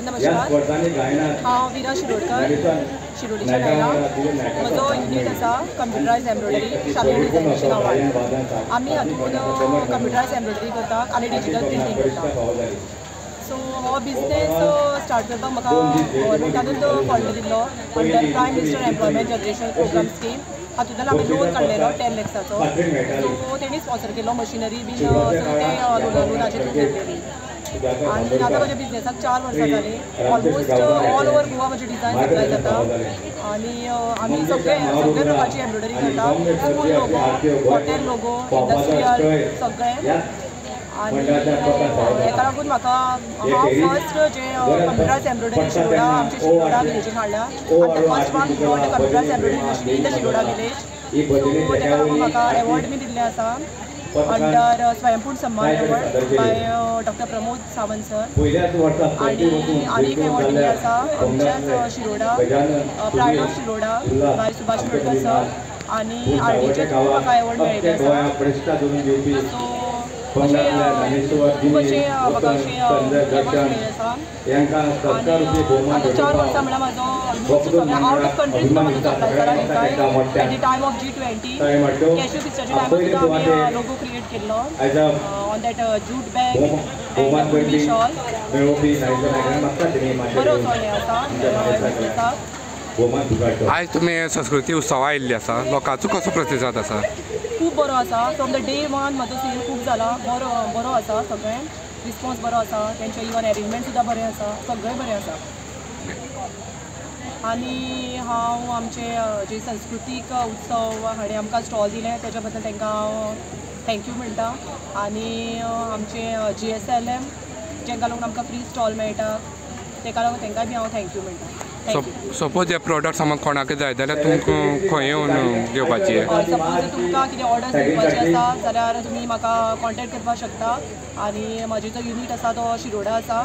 नमस्कार, हांव विरा शिरोडकर, शिरोडीच्यान आयला. म्हजो युनीट आसा कंप्युटरायज एम्ब्रॉयडरी, शालिनी डिझायनर्सच्या नांवान. आमी हातून कंप्युटरायज एम्ब्रॉयडरी करता आनी डिजिटल प्रिंटींग करता. सो हो बिजनेस स्टार्ट करपाक म्हाका गव्हर्मेंटानूच फंड दिल्लो under prime minister employment generation programme scheme. हातूंतल्यान आमी लोन काडलेलो 10 लॅक्साचो. सो तेणी स्पॉन्सर केल्लो, मशिनरी बीन सगळें तें लोनाचे थ्रू घेतलेली. आनी आतां म्हज्या बिजनेसाक 4 वर्सां जालीं. ऑलमोस्ट ऑल ओवर गोवा म्हजे डिझायन सप्लाय जाता आनी आमी सगळे सगळे प्रकारची एम्ब्रॉयडरी करता. School logo, hotel logo, industrial सगळें. आनी हेका लागून म्हाका हांव फर्स्ट जे कंप्युटरायज एम्ब्रॉयडरी शिरोडा आमच्या शिरोडा विलेजीन हाडल्या आनी first one brought computerise embroidery machine in the Shiroda village. So तेका लागून म्हाका एवॉर्ड बी दिल्ले आसा under Swayampurna Samman award by doctor Pramod Sawant sir. आनी आनी एक एवॉर्ड दिल्ले आसा आमच्याच Shiroda, pride of Shiroda by Subhash Shirodkar sir. आनी आरडीचे थ्रू म्हाका एवॉर्ड मेळिल्ले आसा. सो अशें खूब अशें म्हाका अशें एवॉर्ड मेळिल्ले आसा. आनी आतां 4 वर्सां म्हळ्यार म्हाजो ऑलमोस्ट सगळ्या आवट ऑफ कंट्री सुद्दां म्हाजो सप्लाय जाला design. At the time of G20 cashew फिस्टाच्या टायमार सुद्दां आमी लोगो क्रिएट केल्लो on that jute bag and Kunbi shawl. बरो असो हें आसा बिजनेसाक. आयज तुमी संस्कृती उत्सवा आयिल्ली आसा, लोकांचो कसो प्रतिसाद आसा? खूब बरो आसा. फ्रॉम the day one म्हजो सेल खूब जाला, बरो बरो आसा, सगळें रिस्पॉन्स बरो आसा. तेंचे इवन एरेंजमेंट सुद्दां बरें आसा, सगळें बरें आसा. आनी हांव आमचे जे संस्कृतीक उत्सव हाणें आमकां स्टॉल दिलें तेच्या बद्दल तांकां हांव thank you म्हणटा. आनी आमचे GSLM जेंका लागून आमकां फ्री स्टॉल मेळटा तेका लागून तांकांय बी हांव thank you म्हणटा. सपोज हे प्रोडक्ट समज कोणाक जाय जाल्यार तुमकां खंय येवन घेवपाची? सपोज तुमकां कितें ऑर्डर्स दिवपाची आसा जाल्यार तुमी म्हाका कॉन्टेक्ट करपाक शकता. आनी म्हजो जो युनीट आसा तो शिरोडा आसा,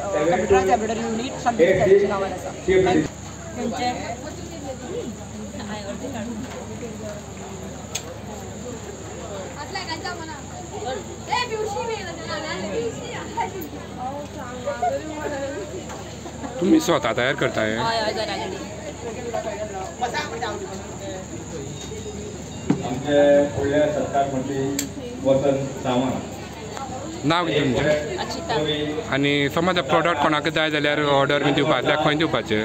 कंप्युटरायज एम्ब्रॉयडरी युनीट, शालिनी डिझायनर्सच्या नांवान आसा. तुम्ही स्वतः तयार करताय? आमचे फुडले सरकार मंत्री वसंत सावंत. नाव कितें तुमचें? आनी समज प्रोडक्ट कोणाक जाय जाल्यार ऑर्डर बी दिवपाक जाल्यार खंय दिवपाचें?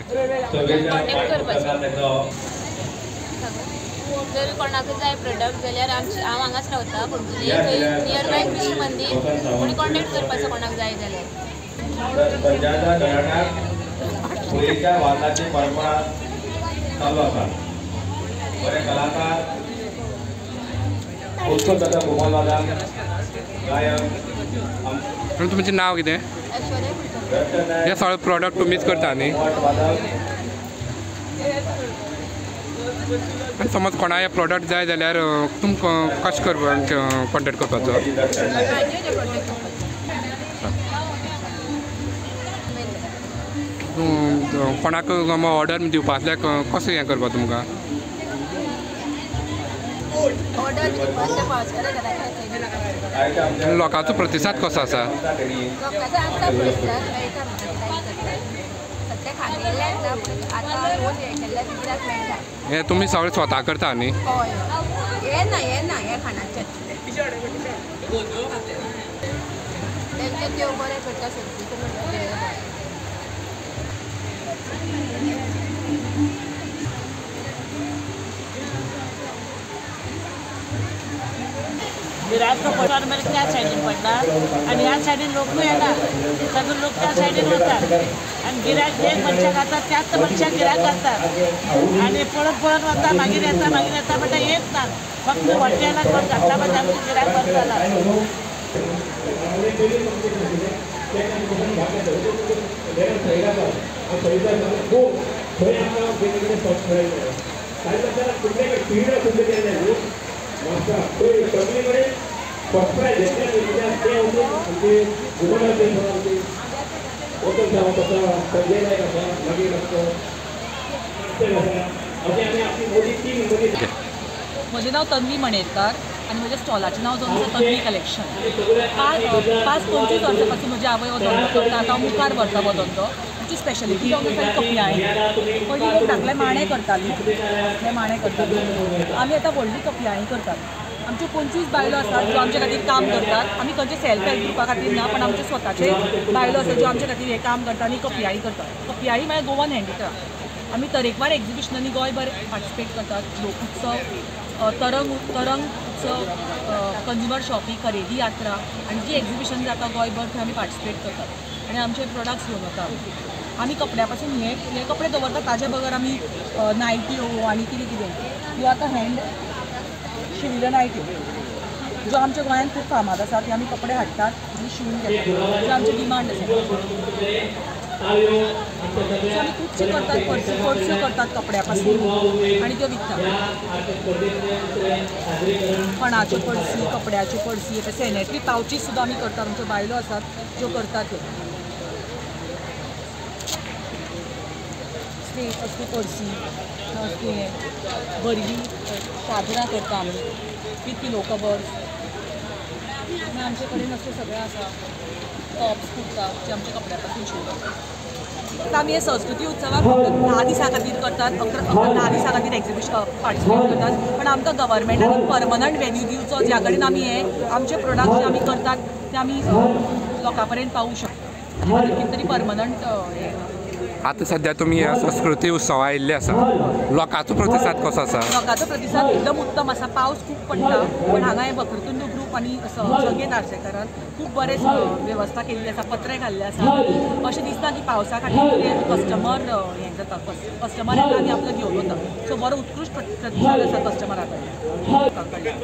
जर कोणाक जाय प्रोडक्ट जाल्यार हांव हांगाच रावता पणजे, थंय नियर बाय कृषी मंदीर, कोणी कॉन्टेक्ट करपाचो कोणाक जाय जाल्यार. सध्याच्या घराण्यात होळीच्या वादाची परंपरा चालू आसा. बरे कलाकार उत्सव जाता, घुमट वादन, गायक. तुमचें नांव कितें? हे सगळे प्रोडक्ट तुमीच करता न्ही? आनी समज कोणाक हे प्रोडक्ट जाय जाल्यार तुमकां कशें करपाक कॉन्टेक्ट करपाचो? कोणाक ऑर्डर दिवपा आसल्यार कशें हें करपा तुमकां? लोकांचो प्रतिसाद कसो आसा? हें तुमी सगळें स्वता करता न्ही? गिरायक पडटा त्या सायडीन पडटा आनी ह्या सायडीन लोकूय येना, सगळे लोक त्या सायडीन वतात आनी गिरायक एक मनशाक खाता त्याच मनशाक गिरायक घालतात आनी पळत पळत वता, मागीर येता मागीर येता म्हणटा येत ना, फक्त हॉटेलाक कोण घातला म्हणजे आमकां गिरायक बरें जाला. म्हजें नांव तन्वी मणेरकार. आनी म्हज्या स्टॉलाचें नांव जावन आसा तन्वी कलेक्शन. 25 वर्सां पासून म्हजी आवय हो धंदो करता, आतां हांव मुखार व्हरता हो धंदो. आमची स्पेशलिटी जावन आसा कपयाळी. पयलीं लोक धाकले माणे करताली, धाकले माणे करताली, आमी आतां व्हडली कपयाळी करतात. आमच्यो 25 बायलो आसात ज्यो आमच्या खातीर काम करतात. आमी खंयचे सेल्फ हेल्प ग्रुपा खातीर ना, पण आमचे स्वताचे बायलो आसात ज्यो आमच्या खातीर हें काम करतात आनी कपयाळी करतात. कपयाळी म्हळ्यार गोवन हँडीक्राफ्ट. आमी तरेकवार एग्जिबिशनांनी गोंयभर पार्टिसिपेट करतात. लोकोत्सव, तरंग उत्सव, कंज्युमर शॉपिंग, खरेदी यात्रा आनी जी एग्जिबिशन जाता गोंयभर थंय आमी पार्टिसिपेट करतात आनी आमचे प्रोडक्ट्स घेवन वता. आमी कपड्या पासून हे कपडे दवरतात, ताजे बगर आमी नायट्यो आनी कितें कितें ह्यो आतां हँड शिविल्ल्यो नायट्यो ज्यो आमच्या गोंयांत खूब फामाद आसा, ते आमी कपडे हाडटात आनी शिवून घेतात, ज्यो आमची डिमांड आसा. सो आमी खुबशे करतात, पर्स्यो करतात कपड्या पासून आनी त्यो विकतात. पणाच्यो पर्सी, कपड्याच्यो पर्सी, सॅनेटरी पावची सुद्दां आमी करतात. आमच्यो बायलो आसात ज्यो करतात त्यो असली पर्सी, असली बरी चादरां करता आमी विथ पिलो कवर्स. आनी आमचे कडेन असलें सगळें आसा, टॉप्स, कुर्ता जे आमच्या कपड्या पासून शिवतात. आमी हे संस्कृती उत्सवाक 10 दिसां खातीर करतात, 11-10 दिसां खातीर एग्जिबिशन पार्टिसिपेट करतात. पण आमकां गव्हर्मेंटान परमनंट व्हेन्यू दिवचो ज्या कडेन आमी हे आमचे प्रोडक्ट जे आमी करतात ते आमी लोकां पर्यंत पावूं शकता. कितें तरी परमनंट हें. आतां सद्या तुमी ह्या संस्कृती उत्सवा आयिल्ले आसा, लोकांचो प्रतिसाद कसो आसा? लोकांचो प्रतिसाद एकदम उत्तम आसा. पावस खूब पडटा, पण हांगा हे वक्रतुंड ग्रूप आनी संगीत आर्सेकारान खूब बरें वेवस्था केल्ली आसा, पत्रे घाल्ले आसा. अशें दिसता की पावसा खातीर कस्टमर हें जाता, कस्टमर येता आनी आपलो घेवन वता. सो बरो उत्कृश्ट प्रतिसाद आसा कस्टमरा कडल्यान.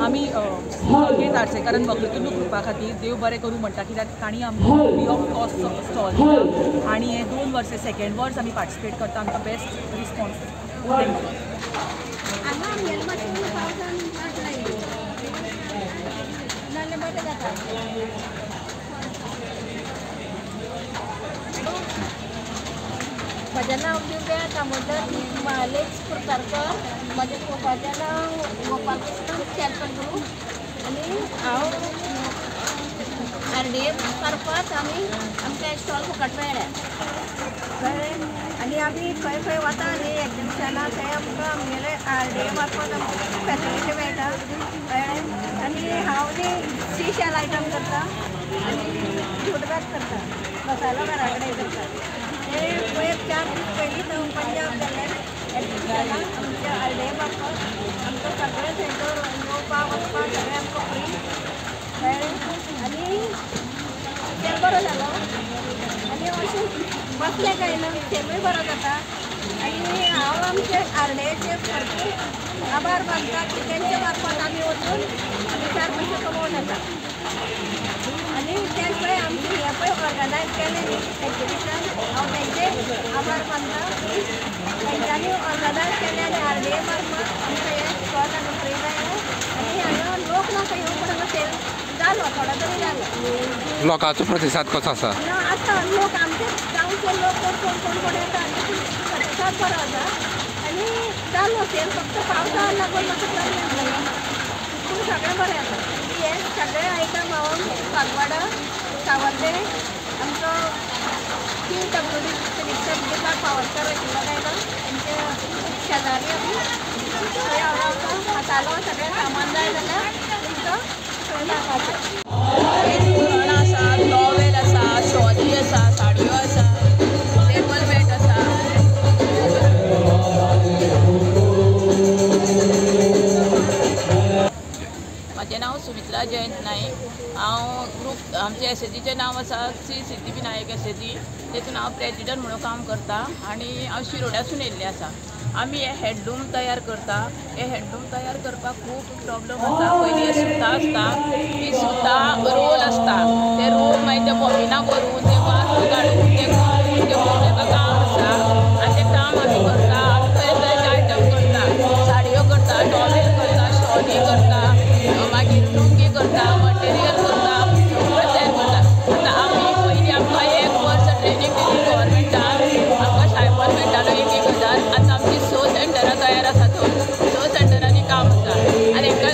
आमी संगीत आर्सेकारान वक्रतुंड ग्रुपा खातीर देव बरें करूं म्हणटा, कित्याक तांणी आमकां फ्री ऑफ कॉस्ट स्टॉल दिला आनी हे 2 वर्स सेकेंड वर्स आमी पार्टिसिपेट करता. आमकां बेस्ट रिस्पॉन्स. Thank you. म्हजें नांव दिव्या दामोदर महालेश कुर्तारकर. म्हज्या पप्पाचें नांव गोपालकृष्ण सेल्फ ग्रूप आनी हांव आर डी ए मार्फत आमी आमकां स्टॉल फुकट मेळ्ळें, कळ्ळें. आनी आमी खंय खंय वता न्ही एग्जिबिशनाक, थंय आमकां आमगेले आर डी ए मार्फत आमकां फॅसिलिटी मेळटा, कळ्ळें. आनी हांव न्ही सी शेल आयटम करता आनी जूट बॅग करता, मसालो घरा कडेन करता. ते पयर 4 दीस पयलींच हांव पंजाब गेल्लें एग्जिबिशनाक. आमच्या आर डी ए मार्फत आमकां सगळें थंयसर येवपाक वचपाक सगळें आमकां फ्री, कळ्ळें. आनी तें बरो जालो आनी अशें बसलें काय ना तेलूय बरो जाता. आनी हांव आमचे आर डी एचे भरपूर आभार मानता की तेंचे मार्फत आमी वचून आमी 4 पयशे कमोवन येता. आनी ते पळय आमचें हें पळय ऑर्गनायज केलें न्ही एग्जिबिशन, हांव तेंचे आभार मानता की तेंच्यांनी ऑर्गनायज केलें आनी आर डी ए मार्फत आमकां हें स्टॉल हांगा फ्री मेळ्ळें. आनी हांगा लोक नाका येवं, पूण हांगा सेल जालो, थोडो तरी जालो. लोकांचो प्रतिसाद कसो आसा? ना आसा, लोक आमचे गांवचे लोक कोण कोण कोण येता आनी प्रतिसाद बरो आसा आनी जालो सेल. फक्त पावसा लागून मातसो प्रॉब्लेम जालो, पूण सगळें बरें आसा. हे सगळे आयटम हांव सागवाडा सावड्डे आमचो PWD निरीक्षक दीपक पावसकर आशिल्लो काय ना तेंचे शेजारी आमी थंय हांव रावता. मसालो सगळें सामान जाय जाल्यार तुमकां थंय मेळपाचें. तोरण आसा, टॉवेल आसा, शॉली आसा, साडयो आसा, टेबल मॅट आसा. म्हजें नांव सुमित्रा जयंत नाईक. हांव ग्रूप आमचे एस एच जीचें नांव आसा Shri Siddhivinayak S H G, तेतून हांव प्रेजिडंट म्हणून काम करता आनी हांव शिरोड्यासून येयल्लें आसा. आमी हे हँडलूम तयार करता. हे हँडलूम तयार करपाक खूब प्रॉब्लम आसा. पयलीं सुतां आसता, ती सुतां रोल आसता, ते रोल मागीर ते बॉबिनां करून ते वास काडून ते करून ते खूब ताका काम आसा आनी तें काम आमी करता. आमी तरेतरेचे आयटम करता, साडयो करता, टॉवेल करता, शॉली करता, मागीर लुंगी करता, मटेरियल करता, सगळें तयार करता. आतां आमी पयलीं आमकां 1 वर्स ट्रेनींग दिली गव्हर्मेंटान, आमकां स्टायपंड मेळटालो 1-1 हजार. आतां आमची 6 सेंटरां तयार आसा, थंय 6 सेंटरांनी काम आसा आनी एका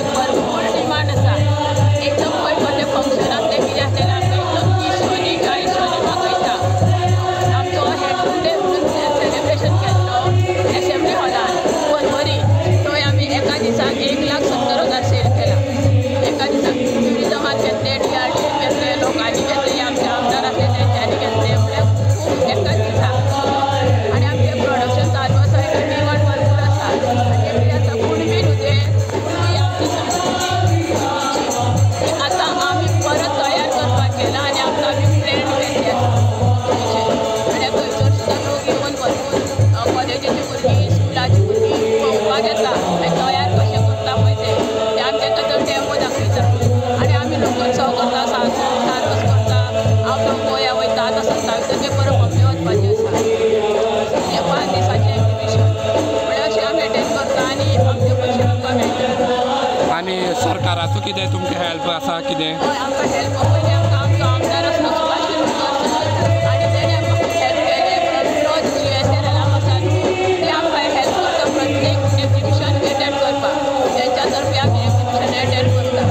आनी सरकाराचो कितें तुमकां हेल्प आसा कितें? हय, आमकां हेल्प पयलीं आमकां आमचो आमदार आसलो सुभाष शिरोडकर सर आनी तेणें आमकां खूब हेल्प केलें. प्लस GSRLM आसा न्हू, ते आमकां हेल्प करता प्रत्येक एग्जिबिशन एटेंड करपाक. तेंच्या तर्फे आमी एग्जिबिशन एटेंड करता.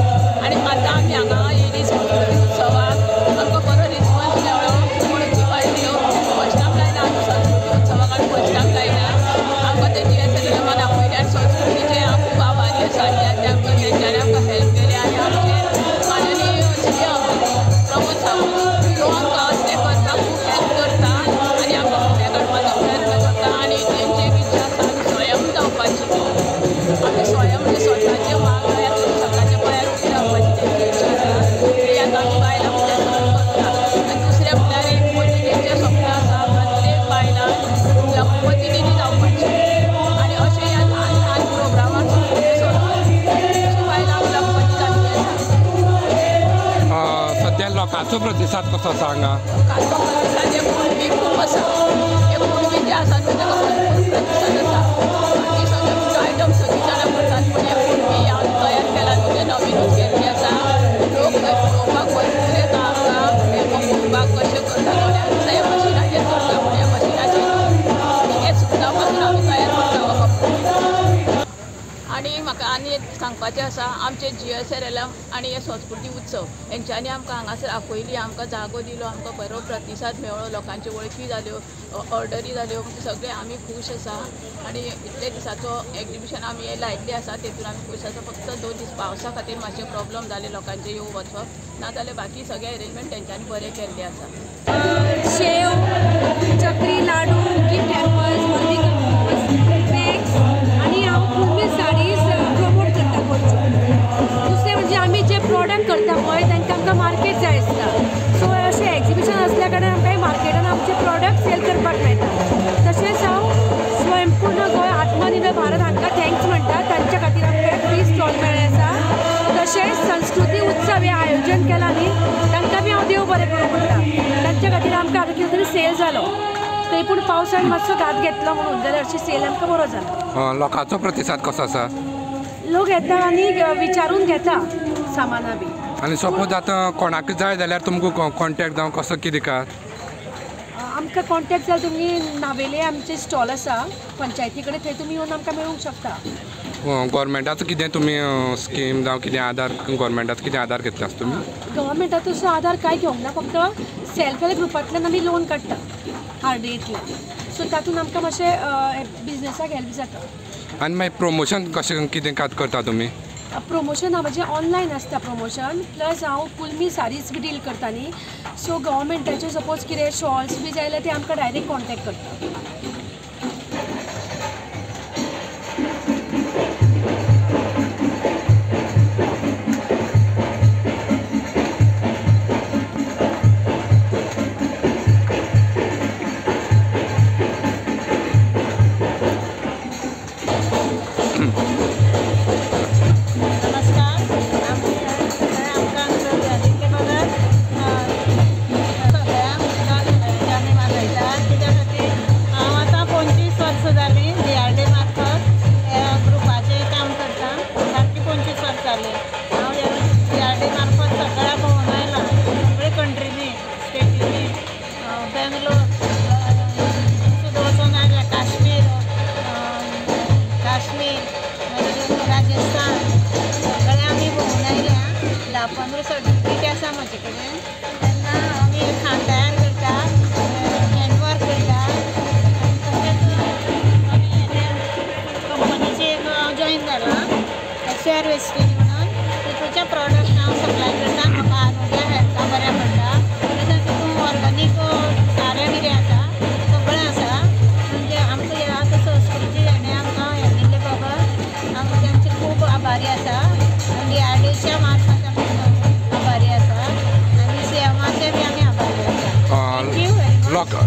आनी आतां आमी हांगा येयली संस्कृती उत्सवाक, आमकां बरो रिस्पॉन्स मेळ्ळो वळखी वाडल्यो. फर्स्ट टायम लायना आमी संस्कृती उत्सवाक, आमी फर्स्ट टायम लायना. आमकां ते GSRLM आपयले आनी संस्कृतीचे हांव खूब आभारी आसा कित्याक ते आमकां तेंच्यांनी आमकां हेल्प केली. आनी आमचे माननीय CM Pramod Sawant तो आमकां असलें करपाक खूब हेल्प करता आनी आमकां फुडें काडपाचो प्रयत्न करता. आनी तेंची एक इच्छा आसा आमी स्वयं जावपाची, आमी स्वयं म्हणजे स्वताचे पांयार स्वताच्या पांयार उबी रावपाची तेंची इच्छा आसा. ती आतां आमी बायलां फुडें सरून करता. आनी दुसरें म्हळ्यार एक मोदीजीचें स्वप्न आसा प्रत्येक बायलान लखपती दिदी जावपाची. आनी अशें ह्या ल्हान ल्हान प्रोग्रामान फुडें सरून अशी बायलां लखपती जाल्ली आसा. सद्या लोकांचो प्रतिसाद कसो आसा हांगा? लोकांचो प्रतिसाद हे कुणबी खूब आसा. हे कुणबी जे आसा न्हू ताका भरपूर प्रतिसाद आसा. बाकी सगळे तुमचे आयटम सगळीं जाणां करतात, पूण हे कुणबी हांवें तयार केला न्हू तें नवीनूच केल्लें आसा. लोक थंय पळोवपाक भरपूर येता आमकां. हें पळोवपाक कशें करता, थोड्या दिसा ह्या मशिनाचेर करता, पूण ह्या मशिनाचेर न्हू, हें सुद्दां पासून आमी तयार करता हो कपडो. आनी म्हाका आनी एक सांगपाचें आसा, आमचे GSRLM आनी हे संस्कृती उत्सव हेंच्यांनी आमकां हांगासर आपयली, आमकां जागो दिलो, आमकां बरो प्रतिसाद मेळ्ळो, लोकांच्यो वळखी जाल्यो, ऑर्डरी जाल्यो, सगळें आमी खूश आसा. आनी इतले दिसाचो एग्जिबिशन आमी हे लायिल्लें आसा तेतून आमी खूश आसा. फक्त 2 दीस पावसा खातीर मातशें प्रॉब्लम जाले लोकांचें येवप वचप, नाजाल्यार बाकी सगळें एरेंजमेंट तेंच्यांनी बरें केल्लें आसा. शेव, चक्री लाडू, गिफ्ट हॅम्पर्स, हळदी बॅग्स आनी हांव कुणबी साडीज प्रमोट करता गोंयच्यो. दुसरें म्हणजे आमी जे प्रोडक्ट करता पळय तांकां आमकां मार्केट जाय आसता. सो अशें एग्जिबिशन आसल्या कारणान आमकां मार्केटान आमचे प्रोडक्ट सेल करपाक मेळटा. तशेंच हांव स्वयंपूर्ण गोंय आत्मनिर्भर भारत हांकां thanks म्हणटा, तांच्या खातीर आमकां फ्री स्टॉल मेळ्ळें आसा. तशेंच संस्कृती उत्सव हें आयोजन केलां न्ही, तांकां बी हांव देव बरें करूं म्हणटा. तांच्या खातीर आमकां आतां कितें तरी सेल जालो, थंय पूण पावसान मातसो घात घेतलो म्हणून जाल्यार अशी सेल आमकां बरो जालो. लोकांचो प्रतिसाद कसो आसा? लोक येता आनी विचारून घेता सामानां बी. आनी सपोज आतां कोणाक जाय जाल्यार तुमकां कॉन्टेक्ट जावं कसो कितें काय? आमकां कॉन्टेक्ट जाल्यार तुमी नावेले आमचे स्टॉल आसा पंचायती कडेन, थंय तुमी येवन आमकां मेळूंक शकता. गव्हर्मेंटाचो कितें तुमी स्कीम जावं कितें आदार, गव्हर्मेंटाचो कितें आदार घेतला आसा तुमी? गव्हर्मेंटाचो तसो आदार कांय घेवंक ना, फक्त सेल्फ हेल्प ग्रुपांतल्यान आमी लोन काडटा RDAंतल्यान. सो तातूंत आमकां मातशें बिजनसाक हेल्प जाता. आनी मागीर प्रमोशन कशें कितें करता तुमी? प्रमोशन म्हजें ऑनलायन आसता प्रमोशन, प्लस हांव कुलमी साडीज बी डील करता न्ही, सो गव्हर्मेंटाचे सपोज कितें शॉल्स बी जाय जाल्यार ते आमकां डायरेक्ट कॉन्टेक्ट करता.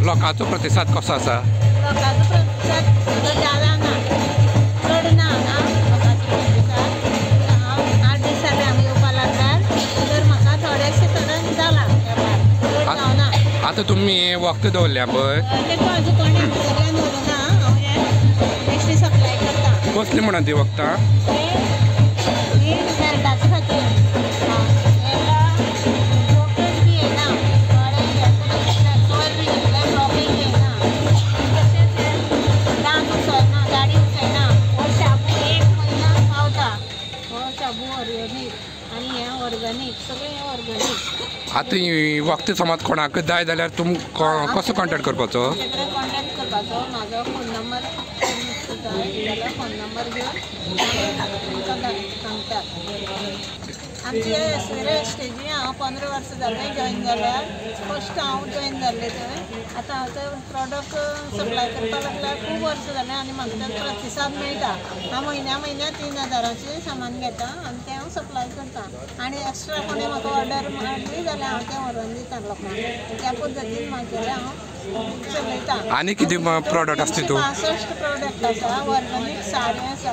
लोकांचो प्रतिसाद कसो आसा? लोकांचो प्रतिसाद जादा ना, चड ना लोकांचो प्रतिसाद. हांव 8 दीस जाले हांगा येवपा लागल्यार, तर म्हाका थोडेशें थोडें जालां वेपार, चड जावना. आतां तुमी वखद दवरल्या पळय, तेका अजून कोणें सगळ्यान व्हरूना, हांव हें बेश्टी सप्लाय करता. कसली म्हणून ती वखदां? ही शाबू ऑर्गेनीक आनी हें ऑर्गेनीक सगळें हें ऑर्गेनीक. आतां वखद समज कोणाक जाय जाल्यार तुमकां कसो कॉन्टेक्ट करपाचो? आमचे कॉन्टेक्ट करपाचो म्हाजो फोन नंबर जाय जाल्यार फोन नंबर घेवन तुमकां सांगतात. आमचे एसवेरे स्टेजी हांव 15 वर्सां जालें जॉयन जाल्यार. फस्ट हांव जॉयन जाल्लें थंय. आतां हांव ते प्रोडक्ट सप्लाय करपाक लागल्यार खूब वर्सां जालें आनी म्हाका तेजो प्रतिसाद मेळटा. हांव म्हयन्या म्हयन्या 3000 सामान घेता आनी तें हांव सप्लाय करता आनी एक्स्ट्रा कोणें म्हाका ऑर्डर मारली जाल्यार हांव तें व्हरोन दिता लोकांक. त्या पद्दतीन म्हागेलें हांव चलयता. आनी कितें प्रोडक्ट आसता तितून? 65 प्रोडक्ट आसा. ऑर्गेनीक साडी आसा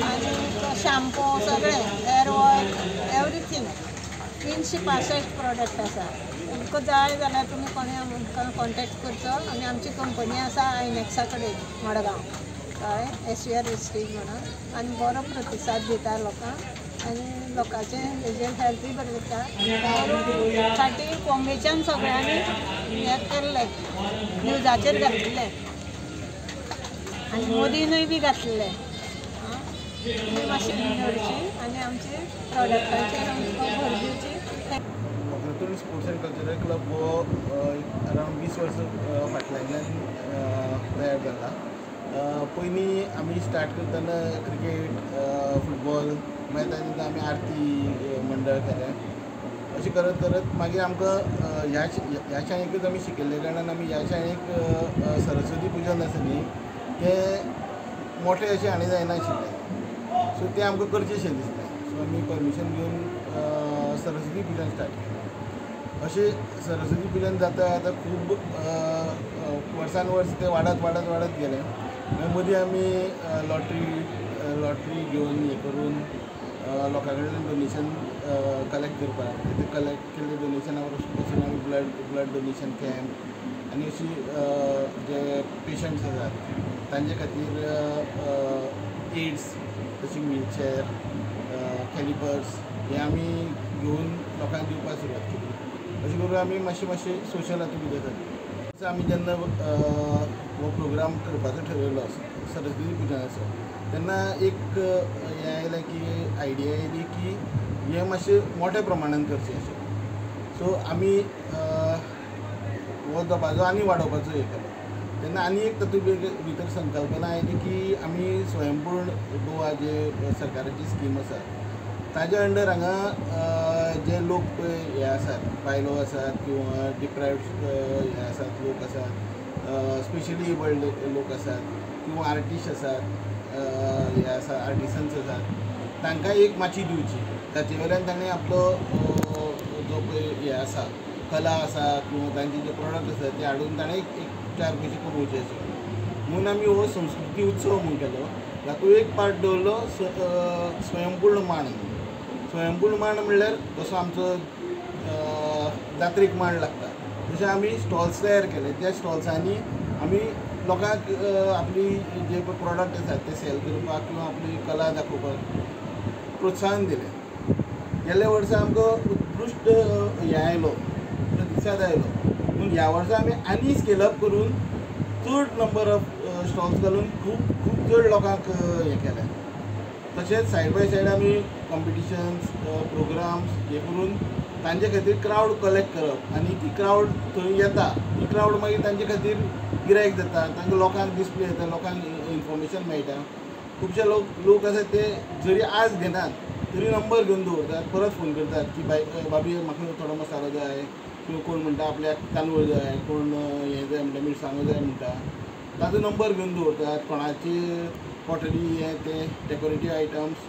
आनी शॅम्पू सगळें, हेअर ऑयल, एवरीथींग. 365 प्रोडक्ट आसा. तुमकां जाय जाल्यार तुमी कोणें आमकां कॉन्टेक्ट करचो. आनी आमची कंपनी आसा आयनॅक्सा कडेन मडगांव, कळ्ळें, एसवीआर वेस्टीज म्हणून. आनी बरो प्रतिसाद दिता लोकांक आनी लोकांचें हेजेर हेल्थूय बरें जाता. फाटीं बॉम्बेच्यान सगळ्यांनी हें केल्लें, न्युजाचेर घातिल्लें आनी मोदीनूय बी घातलें. तुमी मातशी निवडची आनी आमचे प्रोडक्टाचेर आमकां भर दिवची. Vakratunda sports and cultural club हो अरावंड 20 वर्सां फाटल्यान तयार जाला. पयलीं आमी स्टार्ट करतना क्रिकेट, फुटबॉल, मागीर ताजे नंतर आमी आरती मंडळ केलें. अशें करत करत मागीर आमकां ह्या शाळेकच आमी शिकिल्ल्या कारणान आमी ह्या शाळेक सरस्वती पुजन आसा न्ही तें मोठें अशें हांणी जायनाशिल्लें. सो तें आमकां करचेंशें दिसलें. सो आमी परमिशन घेवन सरस्वती पुजन स्टार्ट केलें. अशें सरस्वती पुजन जाता आतां खूब वर्सान वर्स तें वाडत वाडत वाडत गेलें. मागीर मदीं आमी लॉटरी घेवन हें करून लोकां कडल्यान डोनेशन कलेक्ट करपाक, तें कलेक्ट केल्लें डोनेशना पसून आमी ब्लड डोनेशन कॅम्प आनी अशी जे पेशंट्स आसात तांचे खातीर एड्स तशी व्हीलचॅर, कॅलिपर्स हे आमी घेवन लोकांक दिवपाक सुरवात केली. अशें करून आमी मातशें मातशें सोशल हातूंत भितर जाली. आमी जेन्ना हो प्रोग्राम करपाचो ठरयलो सरस्वती पुजनाचो तेन्ना एक हें आयलें की आयडिया आयली की हें मातशें मोठ्या प्रमाणान करचें अशें. सो आमी हो दबाजो आनी वाडोवपाचो हें केलो. तेन्ना आनी एक तातूंत भितर संकल्पना आयली की आमी स्वयंपूर्ण गोवा जे सरकाराची स्कीम आसा ताजे अंडर हांगा जे लोक पळय हे आसात, बायलो आसात किंवा डिप्रायव्ड हे आसात लोक आसात, स्पेशली एबल्ड लोक आसात किंवा आर्टिस्ट आसात, हे आसा आर्टिसन्स आसात, तांकां एक माची दिवची ताचे वयल्यान तांणी आपलो जो पळय हे आसा कला आसा किंवा तांचे जे प्रोडक्ट आसा ते हाडून ताणें एक 4 पयशे कमोवचे अशें म्हणून आमी हो संस्कृती उत्सव म्हूण केलो. तातूंत एक पार्ट दवरलो स्वयंपूर्ण मांड. स्वयंपूर्ण मांड म्हणल्यार जसो आमचो जात्रेक मांड लागता तशें आमी स्टॉल्स तयार केले. त्या स्टॉल्सांनी आमी लोकांक आपली जे प्रोडक्ट आसात ते सेल करपाक किंवा आपली कला दाखोवपाक प्रोत्साहन दिलें. गेल्या वर्सा आमकां उत्कृश्ट हें आयलो, प्रतिसाद आयलो. पूण ह्या वर्सा आमी आनी स्केल अप करून चड नंबर ऑफ स्टॉल्स घालून खूब खूब चड लोकांक हें केलें. तशेंच सायड बाय सायड आमी कॉम्पिटिशन्स, प्रोग्राम्स हे करून तांचे खातीर क्रावड कलेक्ट करप आनी ती क्रावड थंय येता, ती क्रावड मागीर तांचे खातीर गिरायक जाता, तांकां लोकांक डिस्प्ले जाता, लोकांक इन्फॉर्मेशन मेळटा. खुबशे लोक आसात ते जरी आज घेनात तरी नंबर घेवन दवरतात, परत फोन करतात की बाय बाबी म्हाका थोडो मसालो जाय, किंवा कोण म्हणटा आपल्याक तांदूळ जाय, कोण हें जाय म्हणटा, मिरसांगो जाय म्हणटा, ताजो नंबर घेवन दवरतात. कोणाची पॉटरी हें तें डेकोरेटीव आयटम्स.